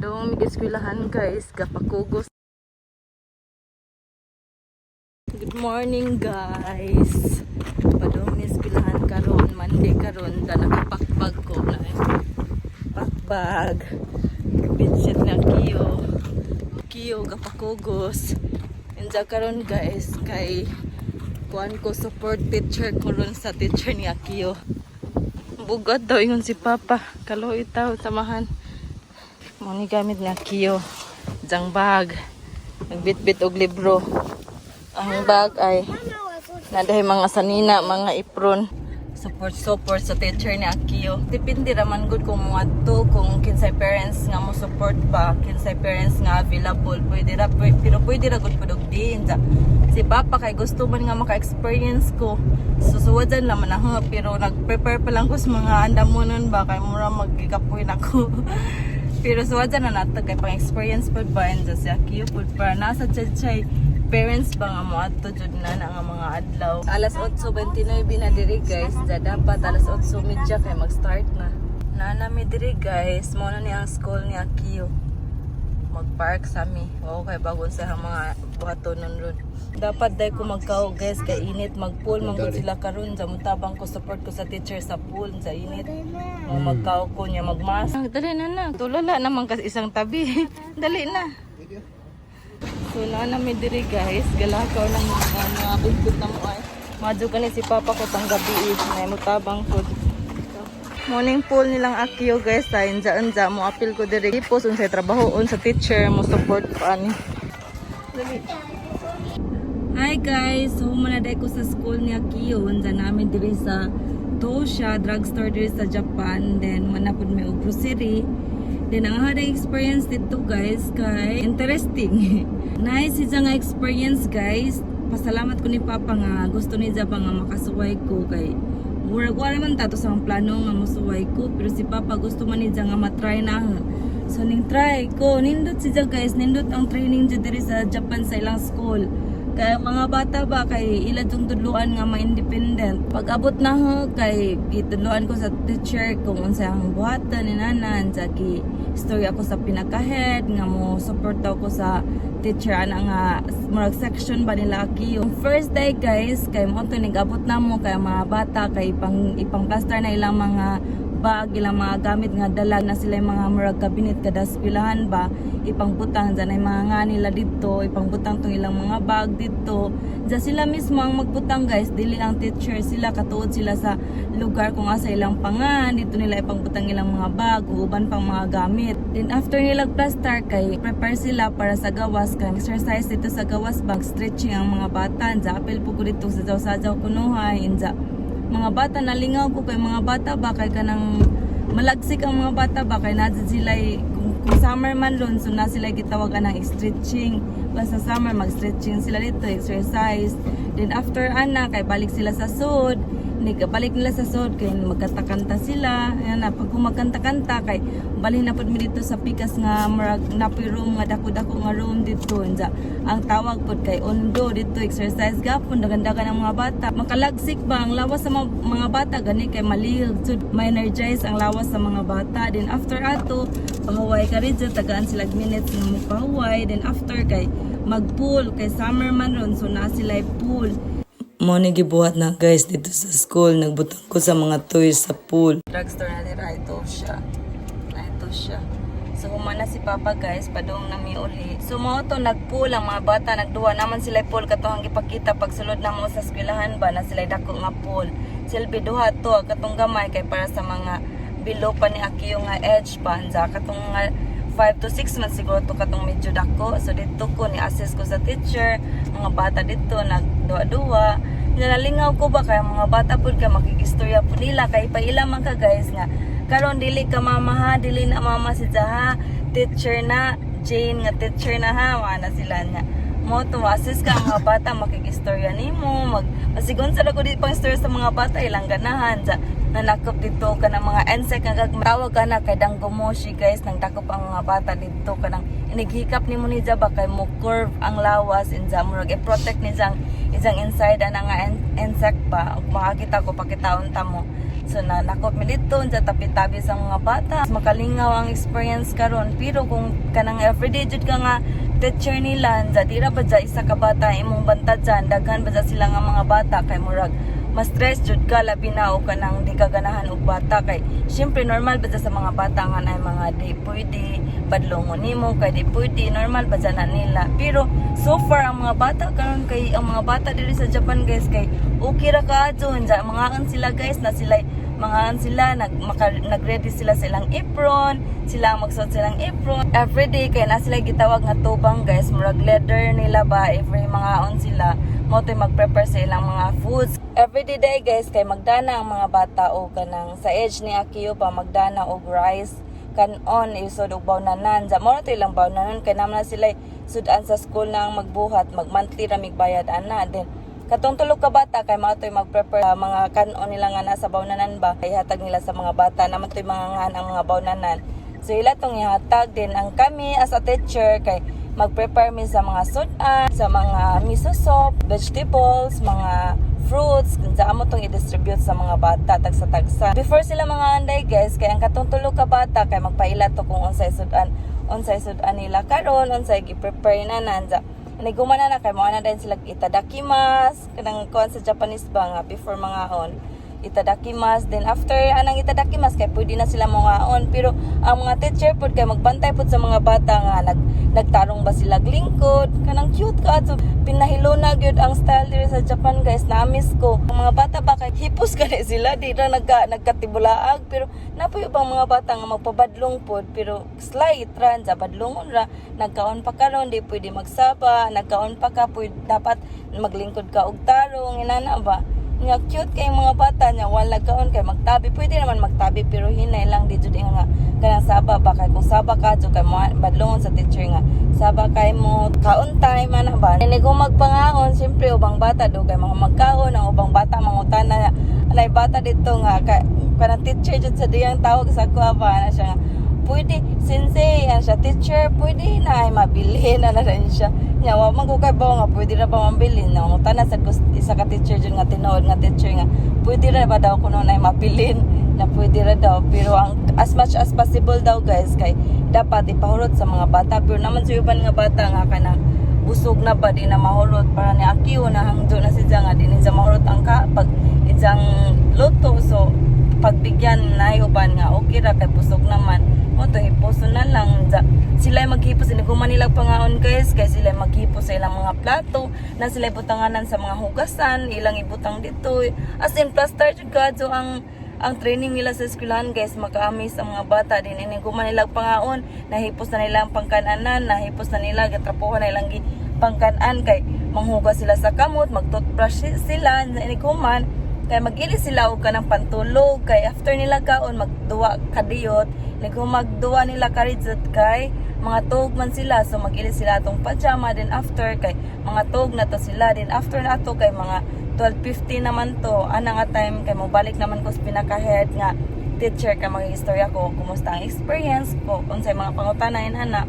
Padung mig eskwelahan, guys, gapakugos. Good morning, guys. Padung mi eskwelahan karon, Monday karon, da nakapakbag ko na. Pakbag. Bedsheet na kiyo. Kiyo gapakugos. Inja karon, guys, kay kuan ko, support teacher ko ron sa teacher ni Akio. Bugat daw ingon si Papa. Kaluoy taw samahan. Mo ni gamit ni Akio. Jang bag. Nagbitbit og libro. Ang bag ay nadahay mga sanina, mga apron. Support support sa teacher ni Akio. Depende raman gud kung muadto, kung kinsay parents nga mo support ba, kinsay parents nga available, pwede ra pero pwede ra gud pud og di. Inja. Si Papa kay gusto man nga maka-experience ko. Susuwadan naman ako pero nag-prepare pa lang ko sa mga andamonon ba kay mura magkikapoy na ko. Pero suwadan na nato kay pang experience pud ba, and si Akio pud para nasa chay parents ba nga moadto jud na nga mga adlaw. Alas 8:29 na diri, guys. Da dapat alas 8:30 kay mag-start na. Naa mi diri, guys. Mao na ni ang school ni Akio. Mag-park sa mi. Wow, kay bagon sa mga buhatonon ron. Dapat day ko magkaw, guys, kay init, mag-pool man gud sila karon. Sa mutabang ko, support ko sa teacher sa pool sa init. Mo magkaw ko niya magmas. Dali na na. Tulala naman kasi isang tabi. Dali na. So naa na mi diri, guys, galakaw ng mga bitbit na mo ay. Madyo gani si Papa ko tang gabi eh, na mutabang ko. Morning pool nilang Akio, guys, sa inja unja mo apil ko diri. Ipos unsay trabaho on sa teacher mo support pa ani. Dali. Hi guys, so muna ko sa school ni Akio. Unsa namin diri sa Tosha drugstore diri sa Japan. Then mana pud may og grocery. Then ang hadang experience dito, guys, kay interesting. Nice siya nga experience, guys. Pasalamat ko ni Papa nga gusto niya ba nga makasuway ko kay murag wala man tato sa mga plano nga mosuway ko, pero si Papa gusto man niya nga matry na. So ning try ko, nindot siya, guys, nindot ang training dyan diri sa Japan sa ilang school. Kaya mga bata ba kay ila jung tudluan nga ma-independent. Pag abot na ho kay gitudluan ko sa teacher kung unsa ang buhaton ni nanan sa gi story ako sa pinaka-head nga mo support daw ko sa teacher ana nga murag section ba nila aki. Yung first day, guys, kay mo to nigabot na mo kay mga bata kay ipang ipang plaster na ilang mga bag, ilang mga gamit nga dala na sila yung mga murag cabinet kada eskwelahan ba, ipangbutang dyan ay mga nga nila dito, ipangbutang tong ilang mga bag dito. Diyan sila mismo ang magbutang, guys, dili ang teacher. Sila katuod sila sa lugar kung asa ilang pangan, dito nila ipangbutang ilang mga bag, uban pang mga gamit. Then after nila plaster kay prepare sila para sa gawas kay exercise dito sa gawas bag, stretching ang mga bata. Diyan apil po ko dito sa sajaw-sajaw kunuhay inja mga bata, nalingaw ko kay mga bata ba kay kanang malagsik ang mga bata ba kay naa sila kung summer man ron, so na sila gitawag ng stretching. Basta summer, mag-stretching sila dito, exercise. Then after ana kay balik sila sa sud. Balik nila sa sud kay magkanta-kanta sila. Ayan na, pag kumagkanta-kanta kay balhin na pud mi dito sa pikas nga murag napoy room nga dako-dako nga room dito. Unja ang tawag pud kay ondo dito, exercise gapon, dagan-dagan ang mga bata, makalagsik ba ang lawas sa mga bata gani kay malihog, so ma-energize ang lawas sa mga bata. Then after ato pahuway ka rin, tagaan sila minutes nga mo pahuway. Then after kay mag-pool kay summer man ron, so na sila pool. Mo ni gibuhat na, guys, dito sa school, nagbutang ko sa mga toys sa pool. Drugstore na dira ito siya. Na ito siya. So humana si Papa, guys, padung na mi uli. So mao to nagpool ang mga bata, nagduwa naman sila pool katong gipakita pagsulod na mo sa eskwelahan ba na sila dako nga pool. Silbi duha to, katong gamay kay para sa mga below pa ni Akio nga age pa anja katong nga 5 to 6 months siguro to katong medyo dako. So dito ko ni assist ko sa teacher, mga bata dito nagduwa-duwa. Nalingaw ko ba kay mga bata pud kay makigistorya pud nila kay paila man ka, guys, nga karon dili ka mama ha, dili na mama si Jaha, teacher na Jane nga teacher na ha, wala sila niya mo to assist ka ang mga bata makigistorya nimo mag masigon sa ko di pang istorya sa mga bata ilang ganahan sa nanakop dito ka ng mga insect nga tawag ka na kay dangomoshi, guys, nang dakop ang mga bata dito kanang inighikap nimo ni ba kay mo curve ang lawas inja murag i-protect ni jang isang inside ana nga insect ba. Ug makakita ko pakitaon ta mo. So na nakop mi dito sa tabi-tabi sa mga bata. Makalingaw ang experience karon, pero kung kanang everyday jud ka nga teacher nila, dya di ra ba dya isa ka bata imong bantad dyan, daghan ba dya sila nga mga bata, kay murag mas stress jud ka, labi na o kanang di ka ganahan og bata, kay syempre normal ba dya sa mga bata nga na mga di pwede badlongon nimo, kay di pwede, normal ba dya na nila. Pero so far ang mga bata karon, kay ang mga bata diri sa Japan, guys, kay okay ra ka dyan mga sila, guys, na sila mga sila nag-ready sila sa ilang apron, sila ang magsuot silang apron everyday, kay na sila gitawag nga tubang, guys, murag leather nila ba. Every mga on sila mo to'y mag-prepare sa ilang mga foods everyday day, guys, kay magdana ang mga bata o kanang sa age ni Akio pa, magdana og rice kanon isod og bawnanan. Sa mo na to ilang bawnanan, kay naman na sila sudan sa school na ang magbuhat, mag monthly ra bayad ana. Then katong tulo ka bata kay mao to'y mag-prepare mga kanon nila nga nasa bawnanan ba, ihatag nila sa mga bata naman to'y mga ngan ang mga bawnanan. So ila tong ihatag din. Ang kami as a teacher kay mag-prepare mi sa mga sudan, sa mga miso soup, vegetables, mga fruits, sa amo tong i-distribute sa mga bata tagsa-tagsa. Before sila mga anday, guys, kay ang katong tulo ka bata kay magpaila to kung unsay sudan nila karon, unsay gi-prepare na nanza. Niguma na na kay mo na din sila itadakimasu, kanang kuan sa Japanese ba nga before mga on itadakimasu. Then after anang itadakimasu kay pwede na sila mangaon, pero ang mga teacher pud kay magbantay pud sa mga bata nga nagtarong ba sila lingkod. Kanang cute ka, so pinahilona gyud ang style diri sa Japan, guys. Na-miss ko ang mga bata ba, kay hipos gani sila, di ra nagkatibulaag, pero napoy ubang mga bata nga magpabadlong pod, pero slight ra sa badlongon ra. Nagkaon pa karon, di pwede magsaba, nagkaon pa ka, pwede, dapat maglingkod ka og tarong inana ba. Nga cute kay mga bata niya, wala kaon kay magtabi, pwede naman magtabi, pero hinay lang, di jud ingon nga kanang saba ba, kay kung saba ka jud kay mo badlongon sa teacher nga saba kay mo kaon time ana ba. Ini kung magpangaon, siyempre ubang bata do kay mga magkaon, ang ubang bata mangutana na anay bata dito nga kay kanang teacher jud sa diyang tawag sa kuha ba na siya nga pwede sensei yan siya, teacher, pwede na ay mabilin na na rin siya nya. Wa man ko kay bawo nga pwede ra ba mabilin na mangutana sad ko isa ka teacher jud nga tinuod nga teacher nga pwede ra ba daw kuno na ay mabilin na, pwede ra daw, pero ang as much as possible daw, guys, kay dapat ipahurot sa mga bata. Pero naman sa uban nga bata nga kanang busog na ba, di na mahurot, para ni Akio na hangdo na siya nga di niya mahurot ang ka pag isang luto. So pagbigyan na uban nga okay ra kay busog naman mo to, hiposo na lang. Sila ay maghipos ini kuman nila pangaon, guys, kay sila ay maghipos sa ilang mga plato na sila ibutanganan sa mga hugasan, ilang ibutang dito, as in plaster jud ka. So ang training nila sa eskwelahan, guys, maka-amaze ang mga bata din. Ini kuman nila pangaon, nahipos na nila ang pangkananan, nahipos na nila, gatrapuhan na ilang pangkanan, kay manghugas sila sa kamot, mag-toothbrush sila. Ini kuman kay mag-ili sila og kanang pantulog, kay after nila kaon magduwa kadiyot, nagmagduwa nila karidzot kay mga tuog man sila, so mag-ili sila atong pajama. Then after kay mga tuog na to sila. Then after na ato kay mga 12:50 naman to ana nga time, kay mobalik naman ko sa pinaka-head nga teacher, kay mag-istorya ko kumusta ang experience ko, unsay mga pangutana ana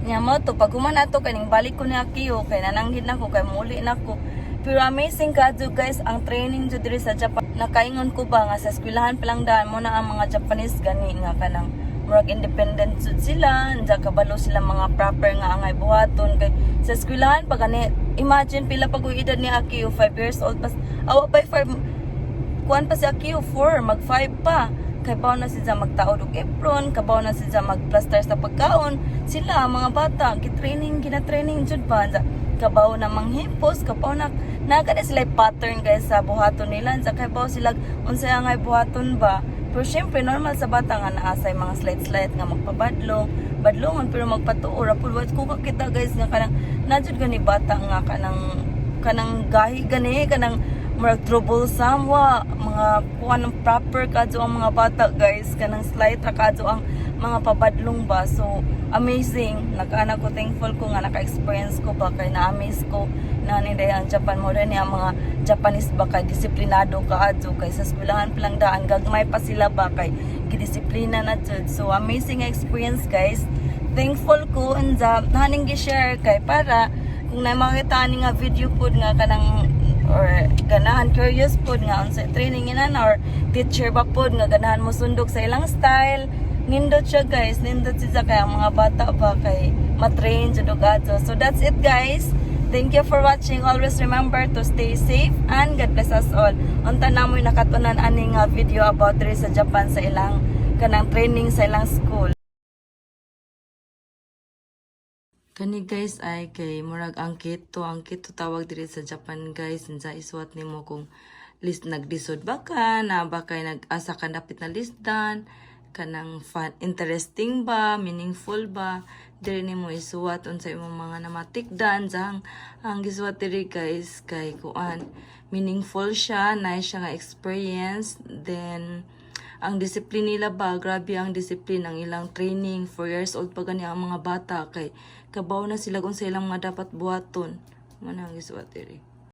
nya mo to. Pag human ato kaning balik ko ni Akio kay nananghid na ko kay muli na ko. Pero amazing ka guys ang training jud diri sa Japan. Nakaingon ko ba nga sa eskwelahan pa lang daan mo na ang mga Japanese gani nga kanang murag independent jud sila, anja kabalo sila mga proper nga angay buhaton, kay sa eskwelahan pa gani. Imagine pila pa ko'y edad ni Akio, 5 years old pas awa pa 5, kuan pa si Akio, 4, mag 5 pa, kay baw na sila magtaod og apron, kabaw na sila magplaster sa pagkaon. Sila mga bata gi-training, gina-training jud ba. Kabaw na manghipos, kabaw na naga na sila pattern, guys, sa buhaton nila sa kay baw sila unsay angay buhaton ba. Pero syempre normal sa bata nga naasay mga slight slight nga magpabadlong badlongon, pero magpatuo ra pud. Ko kakita, guys, nga kanang na jud gani bata nga kanang gahi gani, kanang murag troublesome wa mga kuan ng proper kadto ang mga bata, guys, kanang slight ra kadto ang mga pabadlong ba. So amazing, nakaana ko, thankful ko nga naka-experience ko ba, kay na-amaze ko na ninday ang Japan mo rin ang mga Japanese ba, kay disiplinado kaadto, kay sa eskwelahan pa lang daan gagmay pa sila ba, kay gidisiplina na jud. So amazing experience, guys. Thankful ko unsa haning gi-share, kay para kung na makita ani nga video pod nga kanang or ganahan, curious pod nga unsa training ina or teacher ba pod nga ganahan mo sundog sa ilang style. Nindot siya, guys, nindot siya kay ang mga bata ba kay matrain jud og ato. So that's it, guys. Thank you for watching. Always remember to stay safe and God bless us all. Unta na mo'y nakatunan ani nga video about diri sa Japan sa ilang kanang training sa ilang school. Kani, guys, ay kay murag ang keto tawag diri sa Japan, guys. Unsa isuwat nimo kung list naglisod ba ka na ba kay nag-asa ka dapit na lisdan, kanang fun, interesting ba, meaningful ba, diri nimo isuwat unsa imong mga namatikdan. Sa ang gisuwat diri, guys, kay kuan, meaningful siya, nice siya nga experience. Then ang discipline nila ba, grabe ang discipline ang ilang training. 4 years old pa gani ang mga bata kay kabaw na sila kung sa ilang mga dapat buhaton. Mao na ang gisuwat diri.